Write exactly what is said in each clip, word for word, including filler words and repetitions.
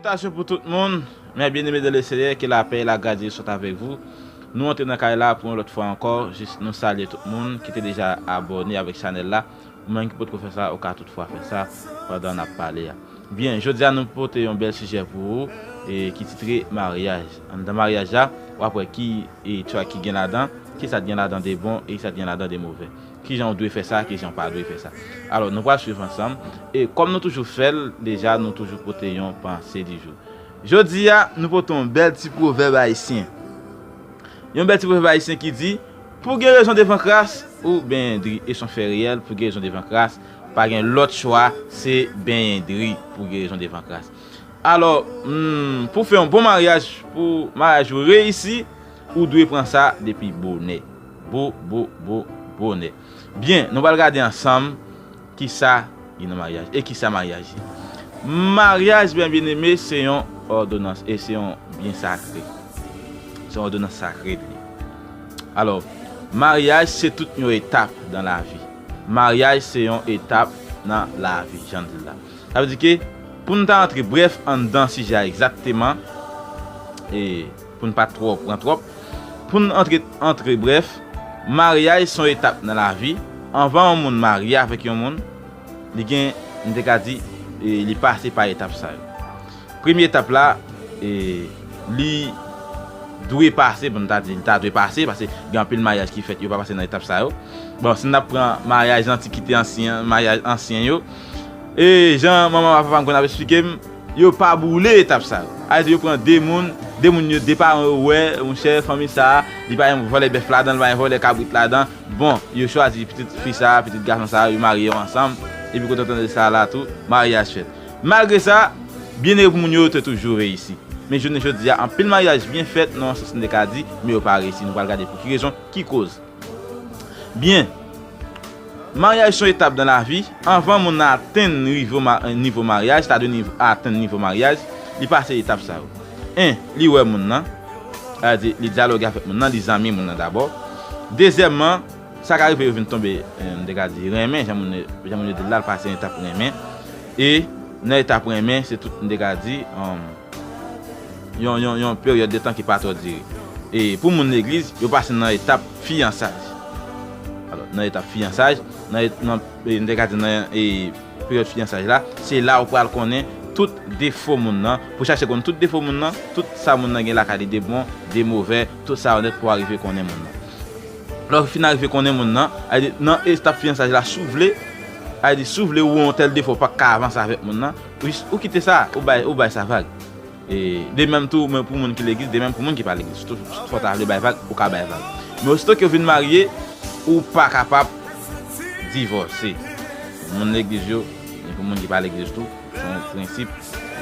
Salutations pou tout moun. Mes bien-aimés dans le Seigneur, que la paix et la grâce de Dieu soient avec vous. Nou antre nan kay la pou yon lòt fwa ankò. Jis nou salye tout moun ki te deja abòne avèk chanèl la. Ou menm ki potko fè sa, ou ka tout fwa fè sa pandan n ap pale a. Byen, jodi a nou pote yon bèl sijè pou ou, e ki titre maryaj. Anndan maryaj la, w ap wè ki e track ki gen ladan, ki sa t gen ladan de bon e ki sa t gen ladan de movè. Kijan w dwe fè sa, kijan w pa dwe fè sa. Alò, nou pral swiv ansanm. E kòm nou toujou fè l deja, nou toujou pote yon panse di jou. Jodi a, nou pote yon bèl ti pwovèb ayisyen. Yon bèl ti pwovèb ayisyen ki di, pou gen rezon devan kras, ou benyen dri. E se yon fè reyèl, pou gen rezon devan kras, pa gen lòt chwa, se benyen dri pou gen rezon devan kras. Alò, hmm, pou fè yon bon maryaj, pou maryaj ou reyisi, ou dwe pran sa depi bonè. Bo, bo, bo, bonè. Byen, nou pral gade ansanm kisa ki nan maryaj e kisa maryaj ye. Maryaj, byen byeneme, se yon òdonans e se yon byen sakre. Se yon òdonans sakre li ye. Alò, maryaj se tout yon etap nan lavi. Maryaj se yon etap nan lavi, jan n di l la. Sa vle di ke pou n ta antre brèf anndan sijè a egzakteman, e pou n pa twò pran twòp, pou n antre, antre brèf, maryaj se yon etap nan lavi. Anvan yon moun marye avèk yon moun, li gen, m te ka di, e, li pase pa etap sa yo. Premye etap la, e, li dwe pase, pou n ta di, li ta dwe pase, paske gen anpil maryaj ki fèt, yo pa pase nan etap sa yo. Bon, si n ap pran maryaj antikite ansyen, maryaj ansyen yo, e jan manman m ak papa m konn ap eksplike m, yo pa boule etap sa yo. Sa vle di yo pran de moun, de moun yo, de paran yo wè, monchè, fanmi sa a, li pa gen vòlè bèf ladan, li pa gen vòlè kabrit ladan. Bon, yo chwazi pitit fi sa a, pitit gason sa a, yo marye yo ansanm, epi kote w tande sa a la tou, maryaj fèt. Malgre sa, byenere pou moun yo, yo te toujou reyisi. Men jounen jodi a, anpil maryaj byen fèt nan yon sans nou te ka di, men yo pa reyisi. Nou pral gade pou ki rezon, ki koz. Byen, maryaj se yon etap nan lavi. Anvan moun nan atenn nivo ma-, nivo maryaj, sètadi nivo, atenn nivo maryaj, li pase etap sa yo. En, li wè moun nan, sa vle di, li dyaloge avèk moun nan, li zanmi moun nan dabò. Dezyèmman, sa ka rive yo vin tonbe, eh, m te ka di, renmen, jan moun, jan moun yo di l la, l pase etap renmen. E nan etap renmen, se tout, m te ka di, um, yon, yon, yon peryòd de tan ki pa twò dire. E pou moun legliz, yo pase nan etap fiyansaj. Alò, nan etap fiyansaj, nan et-, nan, e, m te ka di nan, e, peryòd fiyansaj la, se la ou pral konnen tout defo moun nan, pou chache konn tout defo moun nan, tout sa moun nan gen lakay li de bon, de movè, tout sa yo nèt pou w arive konnen moun nan. Lè w fin arive konnen moun nan, sa vle di, nan etap fiyansaj la, si w vle, sa vle di, si w vle ou wè yon tèl defo, w p ap ka avanse avèk moun nan, ou jis, ou kite sa, ou bay, ou bay sa vag. E, de menm tou, men pou moun ki legliz, de menm pou moun ki pa legliz. Sitou, sitou fò w ta vle bay vag, ou ka bay vag. Men osito ke w vin marye, ou pa kapab divòse. Moun legliz yo, men pou moun ki pa legliz tou, se yon prensip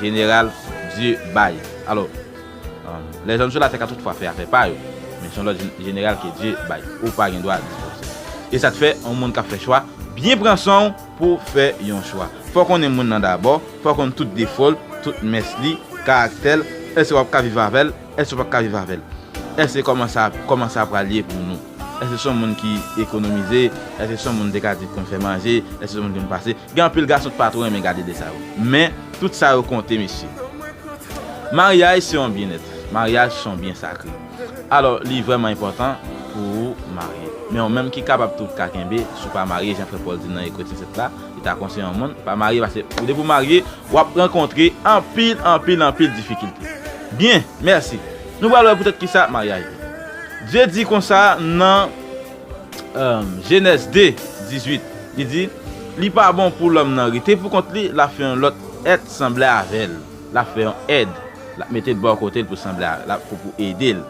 jeneral Dye bay. Alò, um, lèzòm sou latè ka toutfwa fè afè pa yo, men se yon lòd jen-, jeneral ke Dye bay. Ou pa gen dwa divòse. E sa k fè, yon moun k ap fè chwa, byen pran san w pou w fè yon chwa. Fò w konnen moun nan dabò, fò w konn tout defo l, tout mès li, karaktè l, èske w ap ka viv avè l, èske w p ap ka viv avè l. Èske kòman sa, kòman sa pral ye pou nou? Èske se yon moun ki ekonomize? Èske se yon moun te ka di konn fè manje? Èske se yon moun ki konn pase? Gen anpil gason ki pa twò renmen gade de sa yo. Men, tout sa yo konte, mesye. Maryaj se yon byennèt. Maryaj se yon byen sakre. Alò, li vrèman enpòtan pou ou marye. Men ou menm ki kapab tou ka kenbe, si w pa marye, jan frè Pòl di nan Ekriti sèt la, li ta konseye yon moun, pa marye, paske ou depi w marye, w ap rankontre anpil, anpil, anpil difikilte. Byen, mèsi. Nou pral wè poutèt kisa maryaj. Dye di konsa nan, um, Jenèz de, dizuit, li di, li pa bon pou lòm nan rete pou kont li, l ap fè yon lòt èt sanble avè l. L ap fè yon èd. L ap mete l bò kote l pou sanble a, l ap, pou, pou ede l.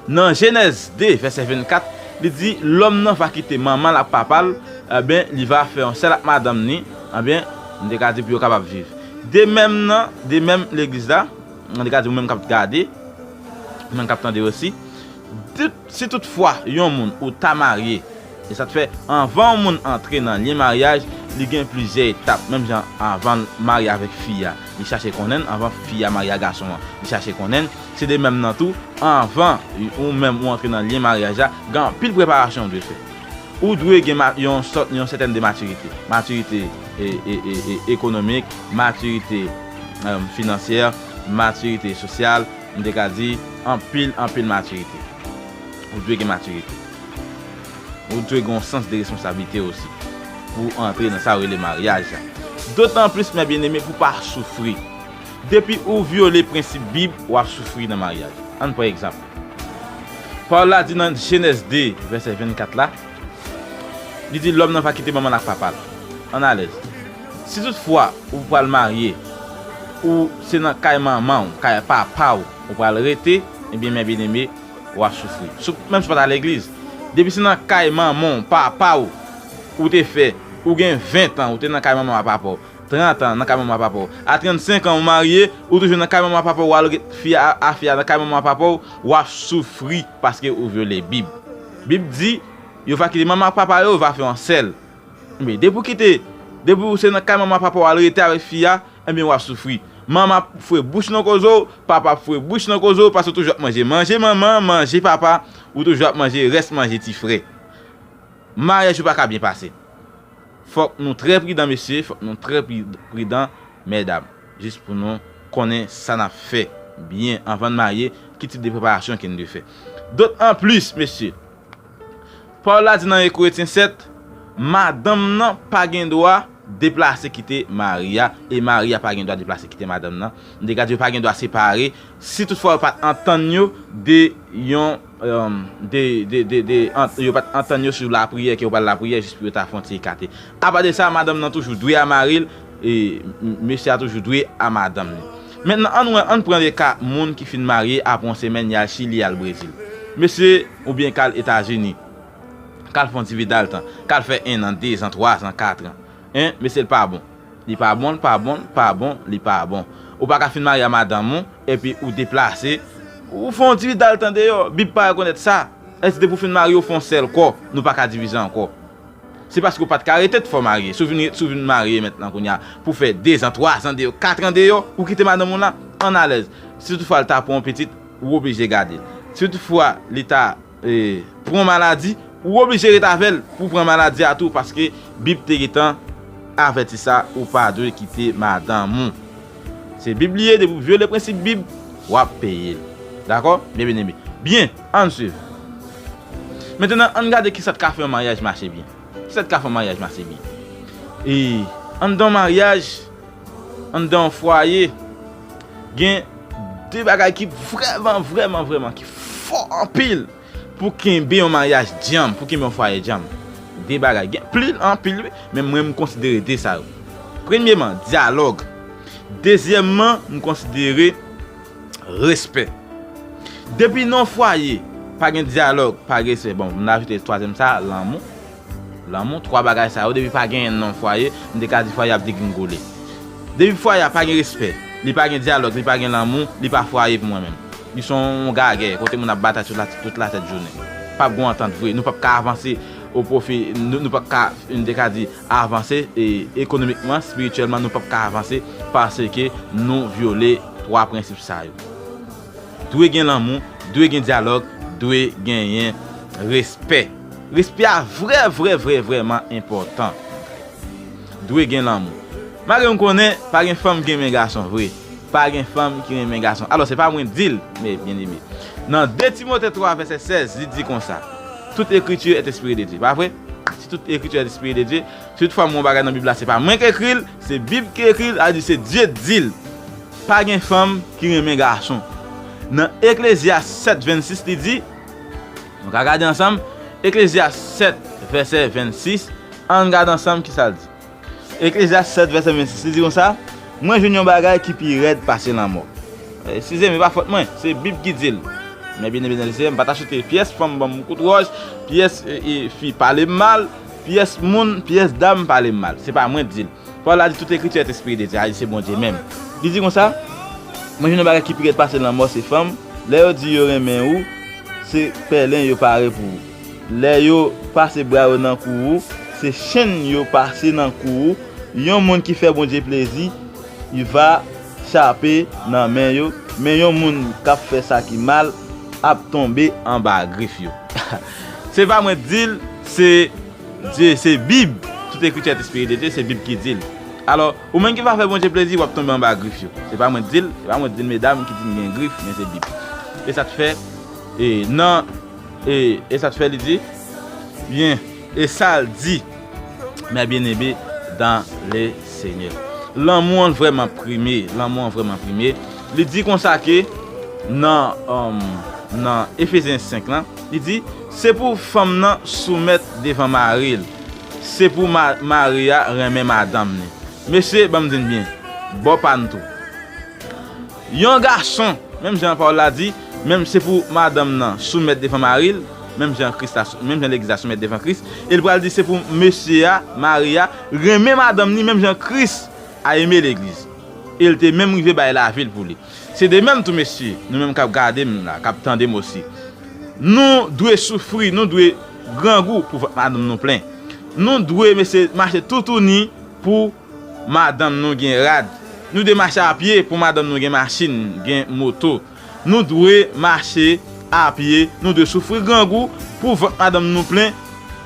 Nan Jenèz de, vèsè vennkat, li di, lòm nan va kite manman l ak papa l, enben, li va fè yon sèl ak madanm ni, enben, m te ka di pou yo kapab viv. De menm nan, de menm legliz la, m te ka di ou menm k ap gade, ou menm k ap tande osi, tout, si toutfwa yon moun ou ta marye, e sa k fè, anvan yon moun antre nan lyen maryaj, li gen plizyè etap. Menm jan anvan l marye avèk fi a, li chache konnen l, anvan fi a marye ak gason an, li chache konnen l. Se de menm nan tou, anvan ou menm ou antre nan lyen maryaj la, gen anpil preparasyon ou dwe fè. Ou dwe gen ma-, yon sòt, yon sètèn de matirite. Matirite, e, e, e, e, ekonomik, matirite em, finansyè, matirite sosyal, m te ka di anpil, anpil matirite. Ou dwe gen matirite. Ou dwe gen yon sans de responsablite osi pou w antre nan sa yo rele maryaj la. Dotan plis, mè byeneme, pou w pa soufri. Depi ou vyole prensip Bib, w ap soufri nan maryaj. Ann pran egzanp. Pawòl la di nan Jenèz de, vèsè vennkat la, li di lòm nan va kite manman l ak papa l. Ann alèz. Si toutfwa ou pral marye, ou se nan kay manman w, kay papa w, ou pral rete, ebyen, mè byeneme, w ap soufri. Sou, menm si w pa t al legliz. Depi se nan kay manman w, papa w, ou te fè, ou gen ven tan, ou te nan kay manman w ak papa w, trant an nan kay manman w ak papa w, a trannsenk an ou marye, ou toujou nan kay manman w ak papa w, w al ret fi a, a fi a nan kay manman w ak papa w, w ap soufri paske ou vyole Bib. Bib di, yo va kite manman ak papa yo, yo va fè yon sèl. Men depi w kite, depi w se nan kay manman ak papa w al rete avèk fi a, ebyen w ap soufri. Manman ap foure bouch nan koze w, papa ap foure bouch nan koze w, paske w toujou ap manje manje manman, manje papa, ou toujou ap manje rès manje ti frè. Maryaj ou pa ka byen pase. Fòk nou trè pridan, mesye, fòk nou trè pri-, pridan, medam, jis pou nou konnen sa n ap fè byen anvan n marye, ki tip de preparasyon ke n dwe fè. Dotan plis, mesye, pawòl la di nan en Korentyen sèt, madanm nan pa gen dwa deplase kite mari a, e mari a pa gen dwa deplase kite madanm nan. M te ka di yo pa gen dwa separe, si toutfwa yo pa t antann yo de yon, em, de, de, de, de, ant-, yo pa t antann yo sou lapriyè, ke yo pral lapriyè jis pou yo ta fè yon ti ekate. Apa de sa, madanm nan toujou dwe a mari l, e m-, mesye a toujou dwe a madanm li. Mentnan, ann wè, ann pran le ka moun ki fin marye, apre yon semèn, y al Chili, y al Brezil. Mesye, oubyen k al Etazini, k al fè yon dividal tan, k al fè en an, de zan, twa zan, kat an. En, mesye, l pa bon. Li pa bon, li pa bon, li pa bon, li pa bon. Ou pa ka fin marye a madanm ou, epi ou deplase, ou fè yon dividal tan deyò. Bib pa rekonèt sa. Èske depi w fin marye, w fè yon sèl kò, nou pa ka divize ankò? Se paske w pa t ka rete toutfwa w marye. Si w vin, si w vin marye mentnan kounye a, pou fè de zan, twa zan deyò, kat an deyò, ou kite madanm ou la, ann alèz. Si toutfwa l ta pran yon pitit, ou oblije gade l. Si toutfwa li ta e, pran maladi, ou oblije ret avè l pou pran maladi a tou, paske Bib te gentan avèti sa, ou pa dwe kite madanm ou. Se Bib li ye, depi w vyole prensip Bib, w ap peye l. Dakò? Byen, byen eme. Byen, ann swiv. Mentnan, ann gade kisa t ka fè yon maryaj mache byen. Kisa t ka fè yon maryaj mache byen? E, anndan yon maryaj, anndan yon fwaye, gen de bagay ki vrèman, vrèman, vrèman, ki fò anpil pou kenbe yon maryaj djanm, pou kenbe yon fwaye djanm. De bagay. Gen pli anpil, wi, men mwen, m konsidere de sa yo. Premyeman, dyalòg. Dezyèmman, m konsidere respè. Depi nan yon fwaye, pa gen dyalòg, pa gen respè. Bon, m ajoute twazyèm sa, lanmou. Lanmou, twa bagay sa yo, depi pa gen nan yon fwaye, m te ka di fwaye ap degringole. Depi fwaye a pa gen respè, li pa gen dyalòg, li pa gen lanmou, li pa fwaye pou mwen menm. Li se yon gagè, kote moun ap batay tout la, tout latèt jounen. P ap gen yon antant vre, nou p ap ka avanse o pwofi, nou, nou p ap ka, m te ka di, avanse, e, ekonomikman, espirityèlman, nou p ap ka avanse paske nou vyole twa prensip sa yo. Dwe gen lanmou, dwe gen dyalòg, dwe genyen respè. Respè a vrè, vrè, vrè, vrèman enpòtan. Dwe gen lanmou. Malgre m konnen, pa gen fanm ki renmen gason vre. Pa gen fanm ki renmen gason. Alò, se pa mwen k di l, men byen eme. Nan de Timote twa, vèsè sèz, li di konsa, toute écriture est inspirée de Dieu. Pa vre? Si toute écriture est inspirée de Dieu, si toutfwa m wè yon bagay nan Bib la, se pa mwen k ekri l, se Bib ki ekri l, sa vle di se Dye k di l. Pa gen fanm ki renmen gason. Nan Eklezyas sèt vennsis, li di, nou ka gade ansanm, Eklezyas sèt, vèsè vennsis, ann gade ansanm kisa l di. Eklezyas sèt, vèsè vennsis, li di konsa, mwen jwenn yon bagay ki pi rèd pase lanmò. Eskize m, e pa fòt mwen, se Bib ki di l. Men byen, byen, byen, m pa ta swete pyès fanm ban m kout wòch, pyès, e, e, fi pale m mal, pyès moun, pyès dam pale m mal. Se pa mwen k di l. Pawòl la di, toute écriture est inspirée de Dieu, a di se Bondye menm. Li di konsa, mwen jwenn yon bagay ki pi rèd pase lanmò, se fanm. Lè yo di yo renmen ou, se pèlen yo pare pou ou. Lè yo pase bra yo nan kou ou, se chenn yo pase nan kou ou. Yon moun ki fè Bondye plezi, li va chape nan men yo, men yon moun k ap fè sa ki mal ap tonbe anba grif yo. Se pa mwen k di l, se Dye, se Bib. Toute écriture est inspirée de Dieu, se Bib ki di l. Alò, ou menm ki pa fè Bondye plezi, w ap tonbe anba grif yo. Se pa mwen k di l, se pa mwen k di l, medam, ki di m gen grif, men se Bib. E sa k fè, e nan, e, e sa k fè li di, byen, e sa l di, mes bien-aimés dans le Seigneur. Lanmou an vrèman prime, lanmou an vrèman prime. Li di konsa ke nan, um, nan Efezyen senk lan, li di, se pou fanm nan soumèt devan mari l. Se pou ma-, mari a renmen madanm ni. Mesye, ban m di n byen, bò pa n tou. Yon gason, menm jan pawòl la di, menm se pou madanm nan soumèt devan mari l, menm jan Kris la, menm jan legliz la soumèt devan Kris, e l pral di se pou mesye a, mari a, renmen madanm ni menm jan Kris a eme legliz. E l te menm rive bay lavi l pou li. Se de menm tou, mesye, nou menm k ap gade m la, k ap tande m osi. Nou dwe soufri, nou dwe grangou pou vant madanm nou plen. Nou dwe, mesye, mache toutouni pou madanm nou gen rad. Nou dwe mache apye pou madanm nou gen machin, gen moto. Nou dwe mache apye, nou dwe soufri grangou pou vant madanm nou plen.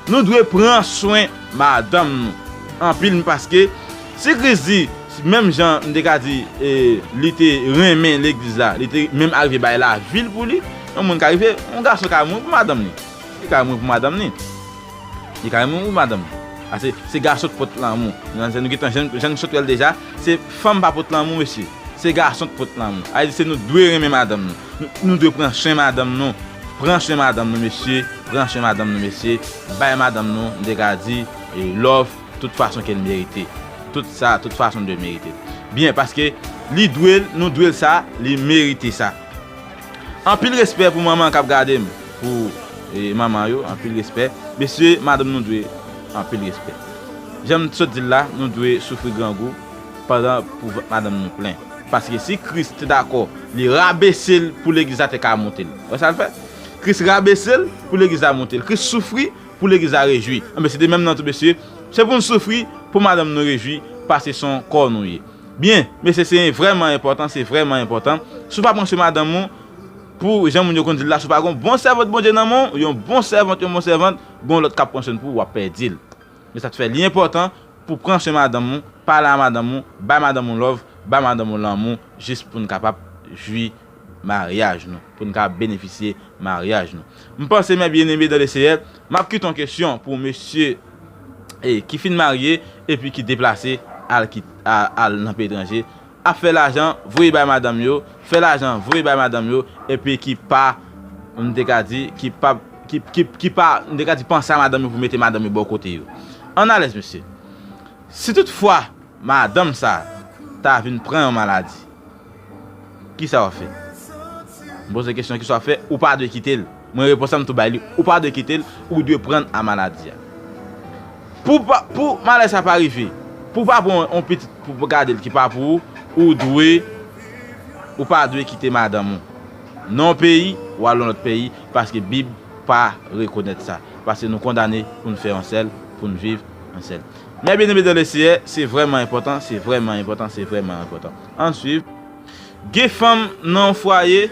Nou dwe pran swen madanm nou anpil, paske si Kris di, menm jan m te ka di, e, li te renmen legliz la, li te menm arive bay lavi l pou li, yon moun ka rive, yon gason ka mouri pou madanm li. Li ka mouri pou madanm li. Li ka mouri pou madanm li. Paske se gason k pot lanmou. Nou, nou gentan, jan, jan nou sot wè l deja, se fanm pa pot lanmou, mesye. Se gason k pot lanmou. Sa vle di se nou dwe renmen madanm nou. Nou, nou dwe pran swen madanm nou. Pran swen madanm nou, mesye. Pran swen madanm nou, mesye. Bay madanm nou, m te ka di, e, love, tout fason ke l merite. Tout sa, tout fason de merite. Byen, paske li dwe l, nou dwe l sa, li merite sa. Anpil respè pou manman k ap gade m, pou, e, manman yo, anpil respè. Mesye, madanm nou dwe anpil respè. Jan m sot di l la, nou dwe soufri grangou pandan pou vant madanm nou plen. Paske si Kris te dakò, li rabese l pou legliz la te ka monte l. Wè sa l fè? Kris rabese l pou legliz la monte l. Kris soufri pou legliz la rejwi. Anben, se de menm nan tou, mesye. Se pou n soufri pou madanm nou rejwi, paske se yon kò nou ye. Byen, mesye, se vrèman enpòtan, se vrèman enpòtan. Si w pa pran swen madanm ou, pou jan moun yo konn di l la, si w pa gen yon bon sèvant Bondye nan men w, yon bon sèvant, yon bon sèvant, gen yon lòt k ap pran swen pou ou, w ap pèdi l. Men sa k fè li enpòtan pou pran swen madanm ou, pale a madanm ou, bay madanm ou love, bay madanm ou lanmou, jis pou n kapab jwi maryaj nou, pou n ka benefisye maryaj nou. M panse, mes bien-aimés dans le Seigneur, m ap kite yon kesyon pou mesye, e, ki fin marye epi ki deplase al, ki, a, al nan peyi etranje, ap fè lajan, voye bay madanm yo, fè lajan, voye bay madanm yo, epi ki pa, m te ka di, ki pa, ki, ki, ki pa, m te ka di, panse a madanm yo pou mete madanm yo bò kote yo. Ann alèz, mesye. Si toutfwa madanm sa ta vin pran yon maladi, kisa w ap fè? M poze kesyon, kisa w ap fè? Ou pa dwe kite l. Mwen, repons la, m tou bay li. Ou pa dwe kite l, ou dwe pran a maladi a. Pou pa, pou maladi sa pa rive, pou pa pran yon pitit pou, pou gade l ki pa pou ou, ou dwe, ou pa dwe kite madanm ou nan yon peyi, ou al nan lòt peyi, paske Bib pa rekonèt sa. Paske nou kondane pou n fè yon sèl, pou n viv yon sèl. Mes bien-aimés dans le Seigneur, se vrèman enpòtan, se vrèman enpòtan, se vrèman enpòtan. Ann swiv. Gen fanm nan yon fwaye,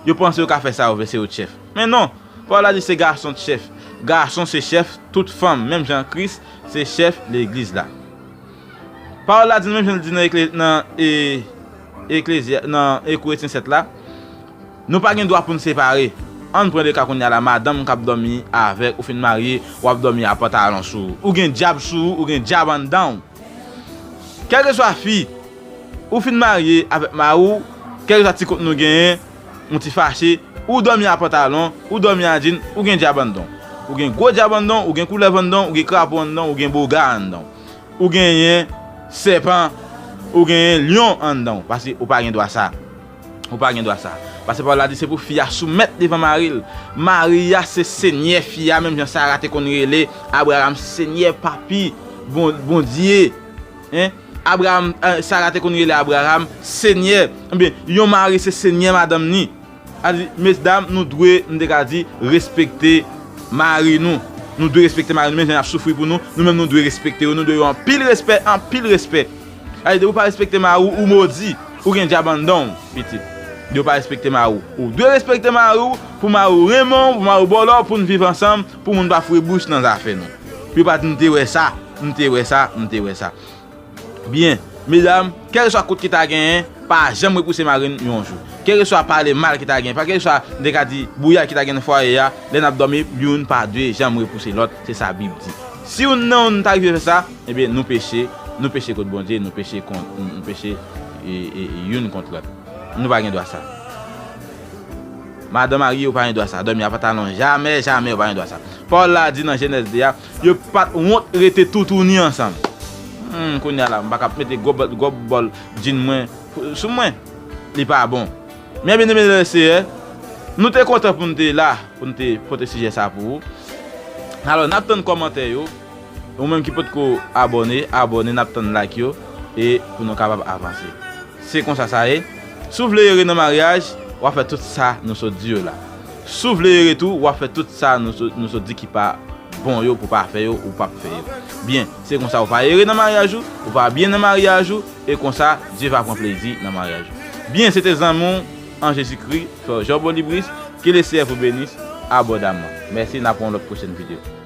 yo panse yo ka fè sa yo vle, se yo t chèf. Men non, pawòl la di se gason t chèf. Gason se chèf tout fanm, menm jan Kris se chèf legliz la. Pawòl la di nou, menm jan l di nan Ekle-, nan, e, Eklezya-, nan Korinti sèt la, nou pa gen dwa pou n separe. Ann pran de ka kounye a la, madanm k ap dòmi avèk, ou fin marye, w ap dòmi a pantalon sou ou. Ou gen dyab sou ou, ou gen dyab anndan w. Kèlkeswa fi, ou fin marye avèk mari w, kèlkeswa ti kont nou genyen, yon ti fache, ou dòmi a pantalon, ou dòmi a djin, ou gen dyab anndan w. Ou gen gwo dyab anndan w, ou gen koulèv anndan w, ou gen krapo anndan w, ou gen boga anndan w. Ou genyen sèpan, ou genyen lyon anndan w, paske ou pa gen dwa sa. Ou pa gen dwa sa. Paske pawòl la di se pou fi a soumèt devan mari l. Mari a se senyè fi a, menm jan Sara te konn rele Abraram senyè, papi, bon, Bondye. Hein? Abraram, eh, Sara te konn rele Abraram senyè. Ebyen, yon mari se senyè madanm ni. A di, mesdam, nou dwe, m te ka di, respekte mari nou. Nou dwe respekte mari nou, menm jan y ap soufri pou nou, nou menm nou dwe respekte yo, nou dwe yo anpil respè, anpil respè. A di, depi w pa respekte mari w, ou modi, ou gen dyab anndan w, pitit. Depi w pa respekte mari w, ou dwe respekte mari w, pou mari w renmen w, pou mari w ba w love, pou n viv ansanm, pou moun pa foure bouch nan zafè nou. Pou yo pa di, m te wè sa, m te wè sa, m te wè sa. Byen, medam, kèlkeswa kout ki ta genyen, pa janm repouse mari n yon jou. Kèlkeswa pale mal ki ta genyen, pa kèlkeswa n te ka di bouyay ki ta genyen nan fwaye a, lè n ap dòmi, youn pa dwe janm repouse lòt, se sa Bib di. Si youn nan nou ta rive fè sa, ebyen nou peche, nou peche kont Bondye, nou peche kont, nou peche e, e, e youn kont lòt. Nou pa gen dwa sa. Madan marye, ou pa gen dwa sa. Dòmi a pantalon, jamè, jamè, ou pa gen dwa sa. Pawòl la di nan Jenèz de a, yo pa t wont rete toutouni ansanm. Hmm, kounye a la, m pa ka mete gwo bòl, gwo bòl djin mwen sou mwen. Li pa bon. Men byeneme nan Seyè, nou te kontan pou n te la, pou n te pote sijè sa pou ou. Alò, n ap tann kòmantè yo. Ou menm ki potko abòne, abòne, n ap tann like yo e pou nou kapab avanse. Se konsa sa ye. Si w vle ere nan maryaj, w ap fè tout sa nou sot di yo la. Si w vle ere tou, w ap fè tout sa nou sot, nou sot di ki pa bon yo, pou w pa fè yo, ou p ap fè yo. Byen, se konsa ou pa ere nan maryaj ou, ou pa byen nan maryaj ou, e konsa, Dye va pran plezi nan maryaj ou. Byen, se te zanmi w an Jezikri, frè Job Olibris, ke le Seyè vous bénisse abondamment. Mèsi, n ap wè yon lòt pwochèn videyo.